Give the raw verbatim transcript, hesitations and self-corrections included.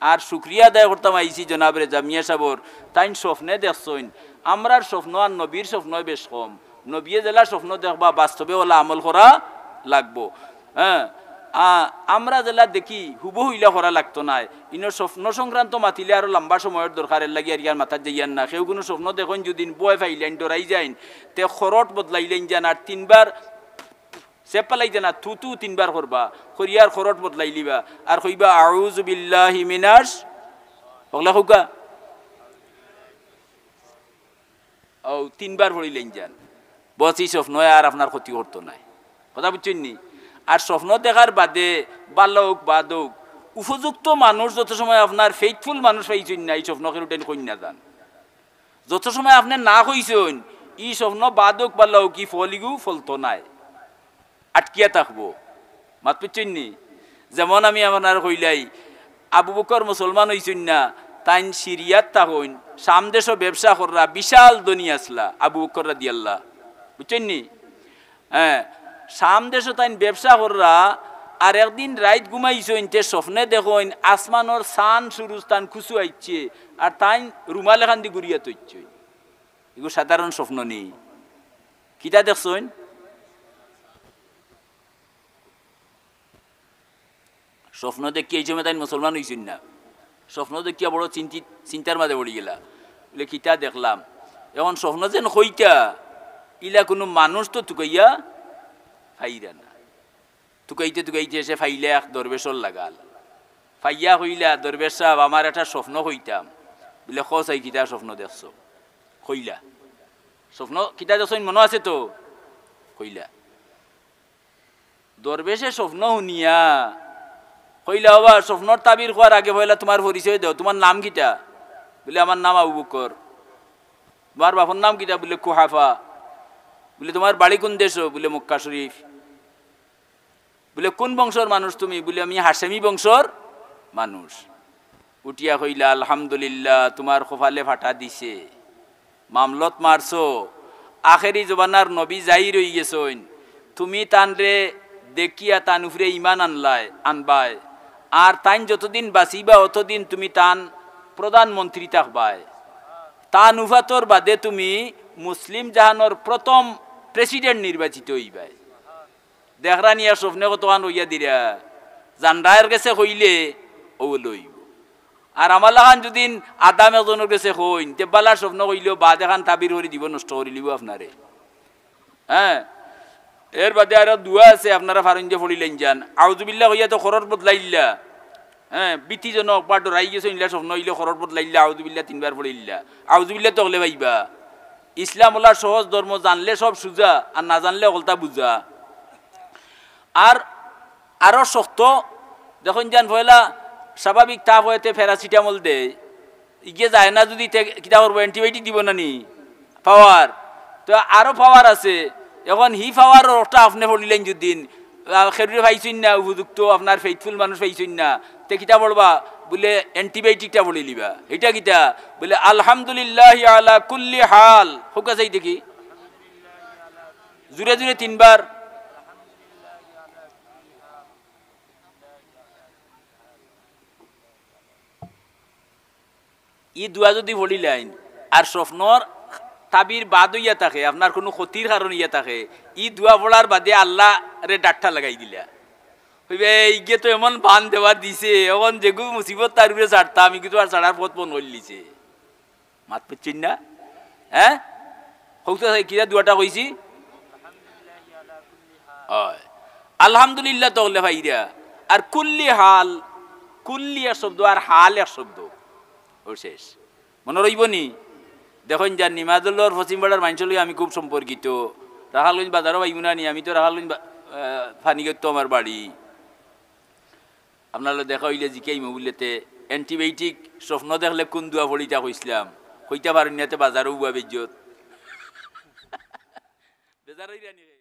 আর শুকরিয়া আদায় করতাম আইছি জনাব রেজা মিয়া সাবর, তাইন স্বপ্নে দেখছইন। আমরার স্বপ্ন আর নবীর স্বপ্ন বেশ কম। নবিয়ে যেলা স্বপ্ন দেখবা, বাস্তবে অলা আমল করা লাগবো। হ্যাঁ, আ-, আমরা যেলা দেখি হুবহু ইলা করা লাগতো নায়। ইনো স্বপ্ন সংক্রান্ত মাতিলে আরো লম্বা সময়র দরকার, এর লাগি আর ইয়ার মাথাত যাইয়ার না। কেউ কুনু স্বপ্ন দেখইন যুদিন, ভয় পাইলাইন, ডরাই যাইন, তে খরট বদলাইলাইন যান, আর তিনবার চেপ ফালাই যান, আর থু থু তিনবার করবা, করিয়ার খরট বদলাইলিবা, আর কইবা, "আউযু বিল্লাহি মিনাশ", হকলে কউক্কা। অউ, তিনবার পড়িলাইন যান। বস, ই স্বপ্নয় আর আপনার ক্ষতি করতো নায়। কথা বুঝছইন নি? আর স্বপ্ন দেখার বাদে, ভালা অউক, বাদ অউক, উপযুক্ত মানুষ যত সময় আপনার faithful মানুষ পাইছইন না, ই স্বপ্ন কেউটাইন কইন না যান। যত সময় আপনে না কইছইন, ই স্বপ্ন বাদ অউক, ভালা অউক, ই ফল ইগু ফলতো নায়। আটকিয়া থাকবো। মাত বুঝছইন নি? যেমন আমি আপনারে কইলাই, আবু বকর মুসলমান অইছইন না, তাইন সিরিয়াত থাকইন, শাম দেশো ব্যবসা কররা, বিশাল ধনী আছলা আবু বকর রাদিয়াল্লাহ, বুঝছইন নি? হ্যাঁ, শাম দেশো তাইন ব্যবসা কররা, আর একদিন রাইত ঘুমাইছইন, তে স্বপ্নে দেখইন আসমানর চান সুরুজ তান কুচু আইচ্ছে, আর তাইন রুমাল এখান দি ঘুরিয়া থইছইন। ইগু সাধারণ স্বপ্ন নি। কিতা দেখছইন? স্বপ্ন দেখিয়া ই সময় তাইন মুসলমান অইছইন না। স্বপ্ন দেখিয়া বড় চিন্তিত, চিন্তার মাঝে পড়ি গেলা। বলে, "কিতা দেখলাম?" এখন স্বপ্ন যেন কইতা, ইলা কুনু মানুষ তো তুকাইয়া পাইরা না। তুকাইতে তুকাইতে শেষে পাইলা এক দরবেশর লাগাল। পাইয়া কইলা, "দরবেশ সাব, আমার একটা স্বপ্ন কইতাম।" বলে, "কও চাই, কিতা স্বপ্ন দেখছো?" কইলা, "স্বপ্ন কিতা দেখছো, মনো আছে তো?" কইলা। দরবেশে স্বপ্ন হুনিয়া কইলা, "ওবা, স্বপ্নর তাবির কওয়ার আগে পয়লা তুমার পরিচয় দেও, তুমার নাম কিতা?" বলে, "আমার নাম আবু বকর।" "তুমার বাপর নাম কিতা?" বলে, "কুহাফা।" বলে, "তুমার বাড়ি কুন দেশো?" বলে, "মক্কা শরীফ।" বলে, "কুন বংশর মানুষ তুমি?" বলে, "আমি হাশেমি বংশর মানুষ।" উঠিয়া কইলা, "আলহামদুলিল্লাহ, তুমার কপালে ফাটা দিছে, মামলত মারছো। আখেরি জমানার নবী জাহির অইগেছইন, তুমি তানরে দেখিয়া তান উপরে ইমান আনলায়, আনবায়। আর তাইন যতদিন বাঁচিবা, অতদিন তুমি তান প্রধানমন্ত্রী থাকবায়। তান উফাতর বাদে তুমি মুসলিম জাহানর প্রথম প্রেসিডেন্ট নির্বাচিত অইবায়।" দেখরা নি আর স্বপ্নে কতখান কইয়া দিরা। জানরার গেছে কইলে অউ লইব। আর আমার লাখান যুদি আদাম একজনর গেছে কইন, তে বালা স্বপ্ন কইলেও বাদ এখান তাবির করি দিব, নষ্ট করি লিব আপনারে। হ্যাঁ, এর বাদে আরো দোয়া আছে, আপনারা ফারইন যে পড়িলাইন যান। আউযুবিল্লাহ কইয়া তো খরট বদলাইলা। হ্যাঁ, ভীতিজনক বা ডরাই গেছো, ইলা স্বপ্ন অইলে খরট বদলাইলা, আউযুবিল্লাহ তিনবার পড়িলা। আউযুবিল্লাহ তো হকলে পাইবা। ইসলাম অলা সহজ ধর্ম, জানলে সব সুজা, আর না জানলে হকলতা বুজা। আর আরো শক্ত, যখন যান পয়লা স্বাভাবিক তাপ অইতে প্যারাসিটামল দেয়, ইগে যায় না যুদি তে কিতা করবো, অ্যান্টিবায়োটিক দিব না নি? পাওয়ার, তো আরো পাওয়ার আছে। এখন হি পাওয়ার অর্থ আপনে পড়িলেন যুদিন, আহ, খেরুরে পাইছইন না উপযুক্ত, আপনার ফেইথফুল মানুষ পাইছইন না, তে কিতা পড়বা? বুলে অ্যান্টিবায়োটিকটা পড়ি লিবা। ইটা কিতা? বুলে আলহামদুলিল্লাহি আলা কুল্লি হাল। হোক আছে দেখি, জুরে জুরে তিনবার। ই দোয়া যুদি পড়িলাইন, আর স্বপ্নর তাবির বাদ অইয়া থাকে, আপনার কুনু ক্ষতির কারণ অইয়া থাকে, ই দোয়া পড়ার বাদে আল্লারে ডাট্টা লাগাই দিলা। কইবা, "এই গিয়ে তো এমন বান দেওয়ার দিছে, এখন যেগু মুসিবত তার উপরে ছাড়তাম, ইগু তো আর ছাড়ার পথ বন্ধ করি দিছে।" মাত বুঝছইন না? হ্যাঁ? কউক্কা চাই, কিতা দোয়াটা কইছি? অয়। আলহামদুলিল্লাহ তো হকলে পাইরা। আর কুল্লি হাল, কুল্লি এক শব্দ আর হাল এক শব্দ। অউ শেষ। মনো রইবো নি? দেখইন যান, নিমাজর লগে পশ্চিম পাড়ার মাইনষর লগে আমি খুব সম্পর্কিত। রাখালগঞ্জ বাজারও পাইমু না নি, আমি তো রাখালগঞ্জ বা-, আহ, ফানিগত তো আমার বাড়ি। আপনার লগে দেখা অইলে জিকাইমু বুলে তে অ্যান্টিবায়োটিক স্বপ্ন দেখলে কুন দোয়া পড়িতা কইছলাম, কইতা পারইন না তে বাজারও বুয়া বেইজ্জত। বেজার অইরা নি?